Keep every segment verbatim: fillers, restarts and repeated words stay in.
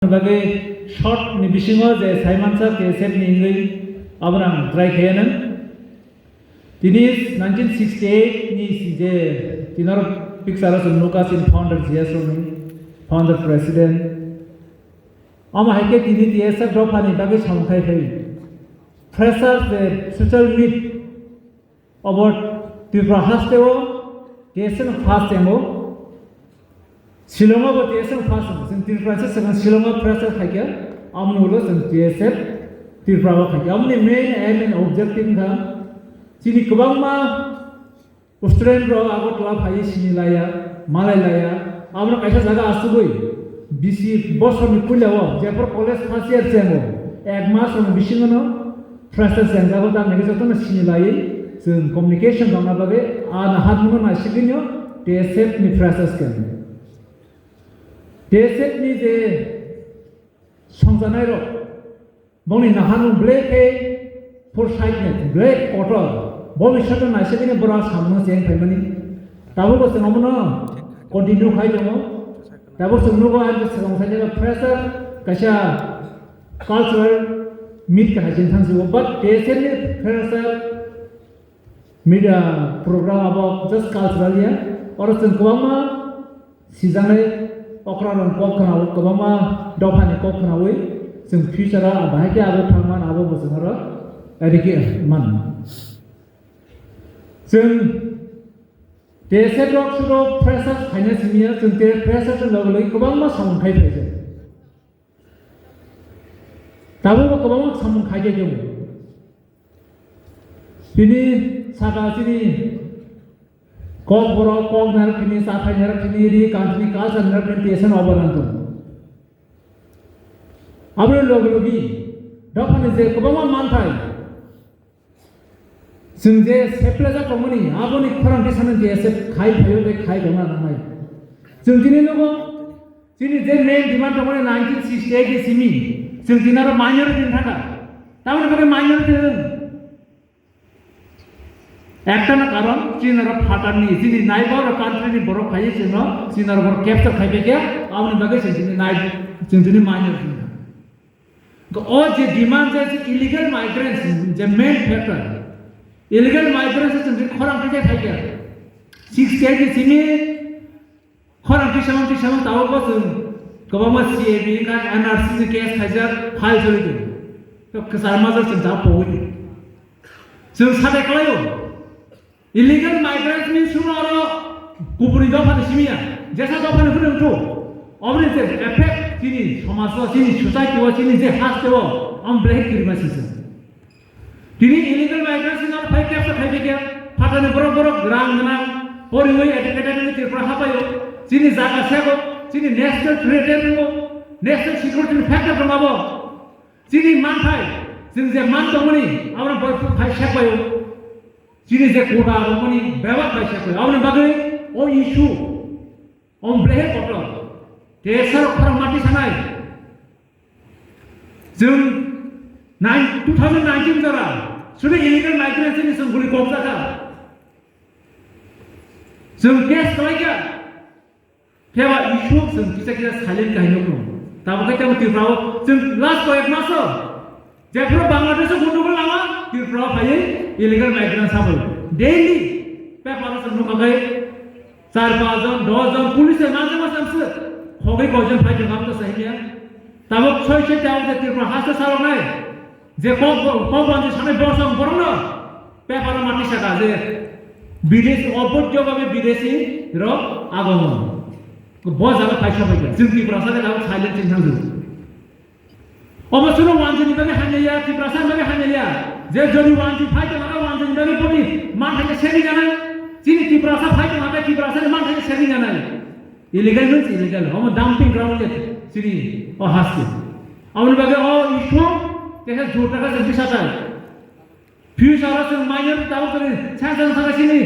bagwi short ni bisingo je saimansa T S F ni wngwi abono ang try khaiya nang. Tini nineteen sixty-eight ni je tinaro picture o chwng nukha chini founder G S Roni, founder president. Omo hai khe tini T S F dophani bagwi samung khai phai. Freshers je social meet obo Tripura haste o T S F no first yango. Shillong o bo T S F no first yango. Chwng Tripura se second Shillong o freshers khai khe. Amoni ulo chwng T S F Tripura o khai khe. Amoni main aim and objective wngkha chini kwbangma student rok Agartala phaiwi sini laya, malai laya. Aboni kaisa jaga asugwi bisi bosorni puila o jephru college first year chengo, ek mas rokni bisingo no freshers chengjago, tamni hwnkhe jotono sini laiwi chwng communication tongna bagwi a naharmungno naisigwino T S F ni freshers camp. T S F ni je songjanai rok, bongni naharmung belai khe foresight ni, belai kotor, bobiswt no naisagwino bora samung cheng phaimani. Tabukbo chwng omono continue khai tongo. Tabuk chwng nugo ang swkang saimano fresher kaisa cultural meet kahai chwng thangsigo, but T S F ni fresher media program abo just cultural ya. Oro chwng kwbangma sijaknai okra rok kok khwnao, kwbangma dophani kok khwnaui chwng future o bahai khe abo thangman abo bo chwng oro adi khe man. Chwng T S F rok sudo freshers khaina simi ya, chwng te freshers ni loge loge kwbangma samung khai phaijak. Tabukbo kwbangma samung khai khe tongo. Tini saka chini kok borok, kok narwk tini, chathai narwk tini, ri country culture narwk tini, T S F no obo nang tongo. Aboni loge loge dophani je kwbangma manthai, chwng je seplejak tongmani, aboni khorang tisano T S F khai phaio tei khai tongna nangnai. Chwng tini nugo, chini je main demand tongmani nineteen sixty-eight ni simi, chwng tini aro minority wng thangkha. Tamoni bagwi minority wng? Ekta na karon, chini aro phatarni, chini neighbor country ni borok phaiwi chwngno, chini aro borok capture khai paikha, aboni bagwi chwng tini nai-, chwng tini minority wng thangkha. O je demand je, je illegal migrants je main factor. Illegal migrants je chwng khorang khe phaikha. Six state ni simi khorang tisamung tisamung tabuk bo chwng kwbangma C A B wngkha, N R C ni case khaijak, file choli tongo. To kwchar major chwng tabuk pogwi tongo. Chwng sabai kwlaio. Illegal migrants ni simi oro kubuni dophani simi ya, jesa dophani phano wngthu. Oboni je effect chini somaj o, chini society o, chini je haste o, omo belai khe kirima sisa. Tini illegal migrants ni oro phai capture khai khe phatani borok borok rang gwnang, poriwi educated wngwi Tripura hapaio, chini jaga sego, chini national threat wngo, national security ni factor tongo abo. Chini manthai, chwng je man tongmani, abono boi phai sek bai o. Chini je quota romani bebak bai sek bai. Aboni bagwi o issue, o belai kotor. Te sar khorang mati sanai. Chwng nine, two thousand nineteen jora, sudu illegal migrants ni chwng guli kok jakha. Chwng case khlaikha. Phiya ba issue chwng kisa kisa silent kahino kunu. Tabuk khe tamo Tripura o chwng last koyek maso jephuru Bangladesh o gundogol lama Tripura o phaiwi illegal migrant sabo. Daily paper o chwng nukha khai char panch jon, dos jon police e manjak ma samswk. Khogwi koijon phai tong abo to sahiya. Tabuk soi soi tabuk je Tripura haste saloknai. Je kok, kok banji sanai bosong borokno paper o mati saka je bidesi, obodhyo bhabe bidesi rok agomon. Bo jaga phaisa phaikha. Chwng Tiprasa khe tabuk silent chwng thangjago. Obo chwngno wanjini bagwi hamya ya, Tiprasa bagwi hamya ya. Je jodi wanji phai tongkha, wanjini bagwi boni manthai khe setting anai. Chini Tiprasa phai tongkha, Tiprasani manthai khe setting anai. Illegal means illegal. Omo dumping ground je chini o haste. Aboni bagwi o issue keha jor taka se bisa tai. Future o chwng minority tabuk chwng seng seng saka sini.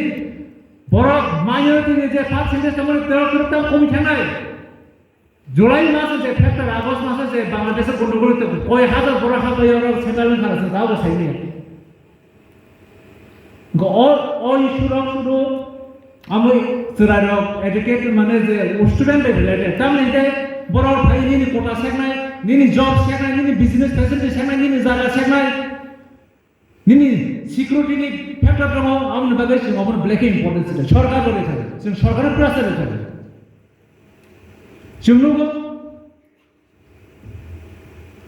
Borok minority ni je percentage tamo twelve twelve tam komi thangnai. July maso je factor, August maso je Bangladesh o gundogol to koi hajar borok ha koi oro settlement khala chwng tabuk saini. Go all, all issue rok sudu amoi chwrai rok educate mane je student bai related. Tamni je borok phai nini quota seknai, nini job seknai, nini business facility seknai, nini jaga seknai, nini security ni factor tongo, aboni bagwi chwng obono belai khe importance rwkha. Sorkar bo rwkha, chwng sorkar pressure rwkha. Chwng nugo,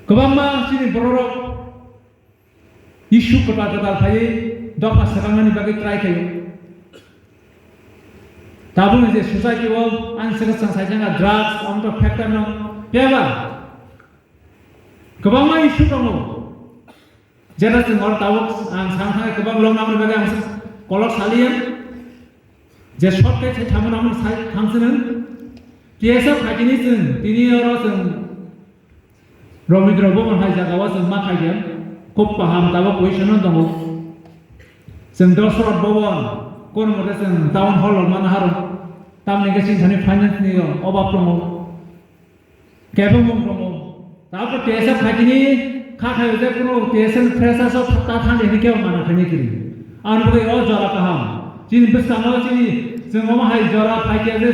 kwbangma chini bororok issue kwtal kwtal phaiwi dopha swkangnani bagwi try khaio. Tabukni je society o ang swkang swkang saijak drugs, amtwk factor no phiyaba kwbangma issue tongo. Jera chwng oro tabuk ang sana thangwi kwbang lockdown ni bagwi ang kolok saliya. Je short khe thangmano ang sai thangsinang. T S F khaitini chwng tini oro chwng Romidro Bhawan hai jaga o chwng ma khaikha. Khub kaham tabuk position o tongo. Chwng Dosrot Bhawan, kono mote chwng town hall rok mana haro. Tamni khe chini thani finance ni obab tongo. Kebengmung tongo. Tabuk T S F khaitini kha khayo je kuno T S F freshers o ta thang de hini kebo mana khaini kiri. Ang bagwi o jora kaham. Chini bwskango chini chwng omo hai jora phaikhe je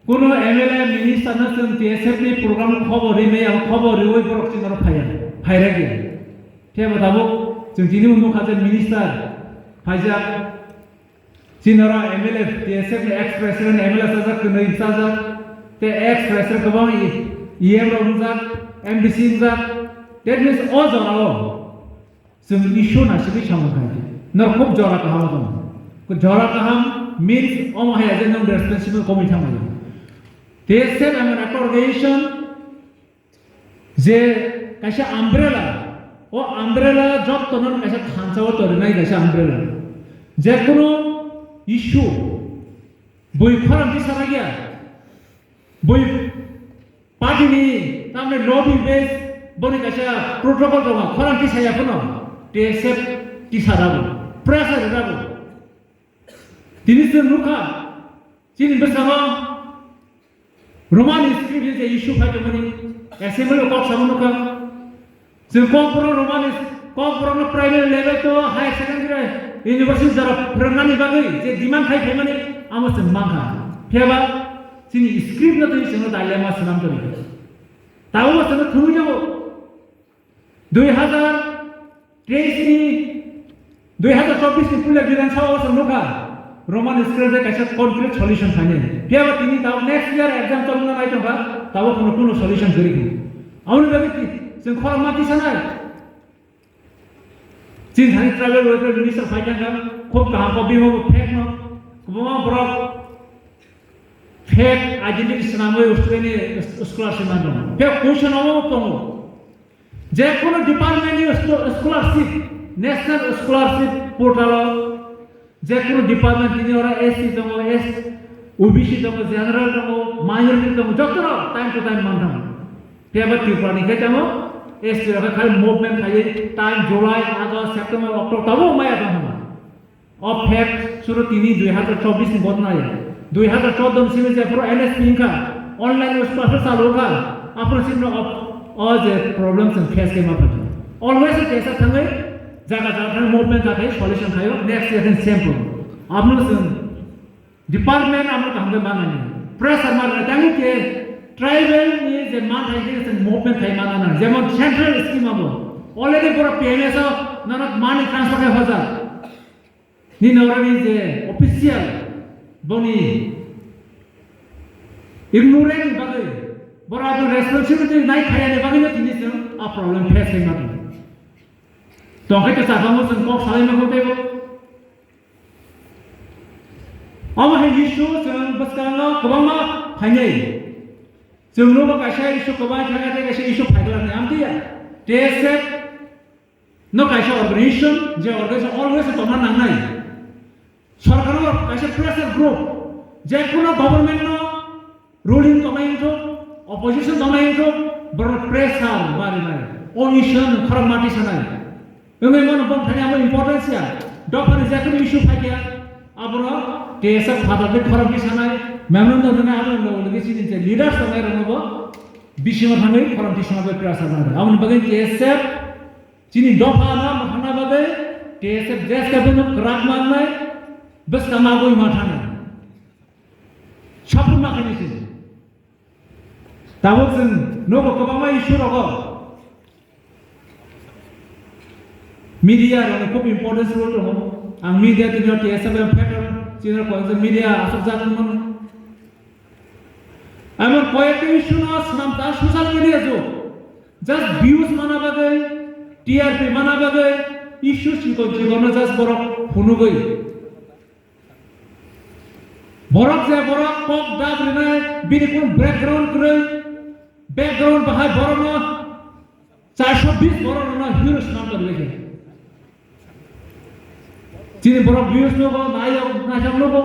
kuno M L A minister no chwng T S F ni program khobor ri maya khobor riwi borok chini oro phaiya. Phairagya. Kebo tabuk chwng tini nukha je minister phaijak. Chini oro M L A, T S F ni ex president M L A sajak, kwnwi sajak, tei ex president kwbang E M rok wngjak, M D C wngjak. That means o jorao chwng issue naisingwi samung khai di. Norok khub jora kaham tongo. Jora kaham means omo hai je nwng responsible komwi thangmani. T S F emon ekta organization, je kaisa umbrella, o umbrella jottono kaisa thansa o torinai kaisa umbrella. Je kono issue, bui khorang tisana gya, bui party ni, tamni lobby base, boni kaisa protocol tongo, khorang tisaya phano, T S F tisarago, pressure rago. Tini chwng nukha, chini bwskango Roman script ni je issue phai tongmani, assembly o kok samo nukha. Chwng Kokborok Roman is-, Kokborok no primary level to higher secondary university jora phwrwngnani bagwi je demand khai phaimani amo chwng mankha. Phiyaba chini script no twi chwngno dilemma swnam tongwi. Tabukbo chwngno thumwi tongo. Dui hazar teis ni, dui hazar chobbish ni puila Bidhan Sabha o chwng nukha, Roman script bai kaisa concrete solution khainai. Phiyaba tini tabuk next year exam chalokna nai tongkha, tabuk phano kunu solution kwrwi kha. Aboni bagwi ti-, chwng khorang ma tisanai. Chini thani tribal welfare minister phai thangkha, khub kaham kok bimo bo fake no, kwbangma borok fake identity swnamwi Australia ni scholarship man tongo. Phiyaba question omo tongo. Je kono department ni scho-, scholarship, National Scholarship Portal o je kono department tini oro S T tongo, S-, O B C tongo, General tongo, Minority tongo, joto no time to time man tongo. Tei abo Tripura ni khe tamo S T rok khe khali movement khlaiwi time July, August, September, October tabuk maya tong hwnba. O fact suru tini dui hazar chobbish ni bodna ya. Dui hazar chordo ni simi je phuru N S P wngkha, online scholarship chalu wngkha, aphuru simi o, o je problem chwng face khe ma phaikha. Always kaisa thangwi jaga jaga thangwi movement kha khai solution khaio, next year khe same problem. Abno chwng department abno kaham khe manani. Pressure ma rwnai tangwi khe tribal ni je manthai khe chwng movement khai manana. Jemon central scheme abo already borok P M S o norok money transfer khai hojak. Nini oroni je official boni ignorant ni bagwi, borok aboni responsibility nai khayani bagwi no tini chwng a problem face khai ma tongo. Tongkhe to sakango chwng kok salai ma kok teibo. Omo hai issue chwng bwskango kwbangma phainai. Chwng nugo kaisa issue kwbang thangya tei kaisa issue phaikla hinwi amtwiya. T S F no kaisa organization, je organization always tongna nangnai. Sorkar o kaisa pressure group, je kono government no ruling tongnai wngthok, opposition tongnai wngthok, borok pressure bari bari. O issue no khorang mati sanai. Wngwi mano bong thani amo importance ya. Dophani je kono issue phaikya, aboro T S F phatar de khorang ti sanai, memorandum rwnai abo logi logi chini je leaders tongnai rokno bo bisingo thangwi khorang ti sana bai pressure nangnai. Aboni bagwi T S F Chini dopha no mwthangna bagwi T S F jeska beno kwrak mangnai, bwskang ma bui ma thangwi. Support ma khaini chini. Tabuk chwng nogo kwbangma issue rogo media rokni khub importance role tongo. Ang media tini T S F M federal chini rok media aswk jak mano. Amon koyekta issue no swnam ta social media jug. Just views mana bagwi, T R P mana bagwi, issue chikon chikon no just borok phunugwi. Borok je borok kok dab rinai, bini kun background kwrwi, background bahai borok no charso bis borok no hero swnam tong lekhe. Chini borok views nugo, nayok, naisok nugo.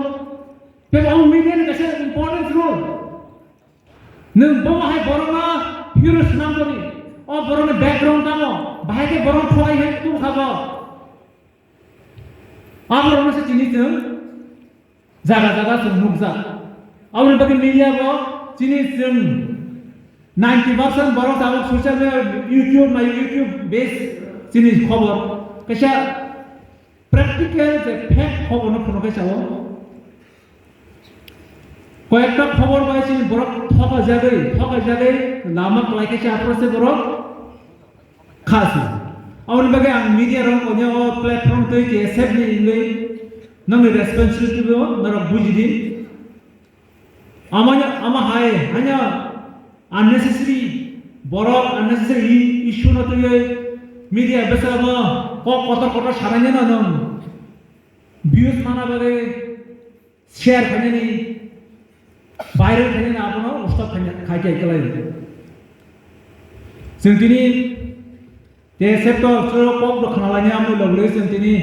Tei o media ni kaisa important role. Nwng bo hai borok no hero swnam toni. O borok ni background tamo, bahai khe borok thwai hai tu khabo. Aborok no se chini chwng jaga jaga chwng nukjak. Aboni bagwi media bo chini chwng ninety percent borok tabuk social media, YouTube, mai YouTube base chini khobor. Kaisa practical je fact khobor no phunukhe sao. Koyekta khobor bai chini borok thokajagwi, thokajagwi lama kwlai khe se aphuru se borok kha se. Aboni bagwi ang media rok onyo o platform twi T S F ni wngwi nokni responsibility bo norok buji di. Amanya, ama hai, hanya unnecessary borok unnecessary i-, issue no twiwi media bwskango kok kotor kotor sanai no nang views mana bagwi share khainani, viral khainani abono stop khaina, khai khai kwlai. Chwng tini T S F to chwng kok bo khna laini amoi logwi chwng tini,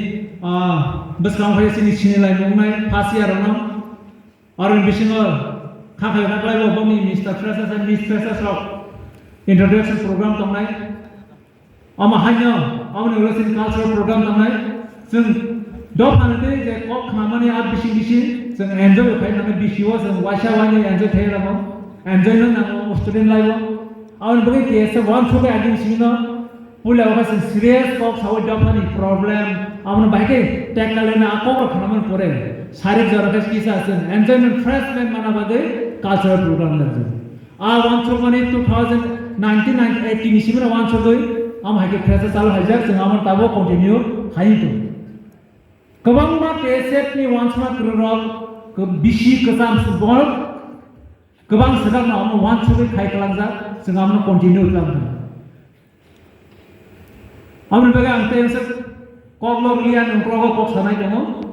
ah, bwskang phai chini sini lai nungnai first year rokno. Aro bisingo kha khai kha kwlai bo boni Mister Freshers and Miss Freshers rok introduction program tongnai. Omo haino, aboni ulo chini cultural program tongnai. Chwng dophani tei je kok khnamani a bising bising chwng enjoy khai nangkhe, bisi o chwng waisa wainwi enjoy khai ramo, enjoy no nango student life o. Aboni bagwi T S F one through agini simi no puila o khe chwng serious kok sawi dophani problem, abono bahai khe tackle na a kok rok khnamani pore sarik jora khe kisa chwng enjoyment fresh life mana bagwi cultural program nangkhe. A wansukmani two thousand nineteen ninety eighteen ni simi no wansugwi, amo hai khe freshers chalu haijak, chwng amo tabuk continue khai tong. Kwbangma T S F ni wansukma kwrwng rok, kw-, bisi kwcham borok kwbang swkang no amo wansugwi khai kwlangjak, chwng amo no continue khlai tong. Aboni bagwi ang tei kok lok liya nung kok kok sanai tongo.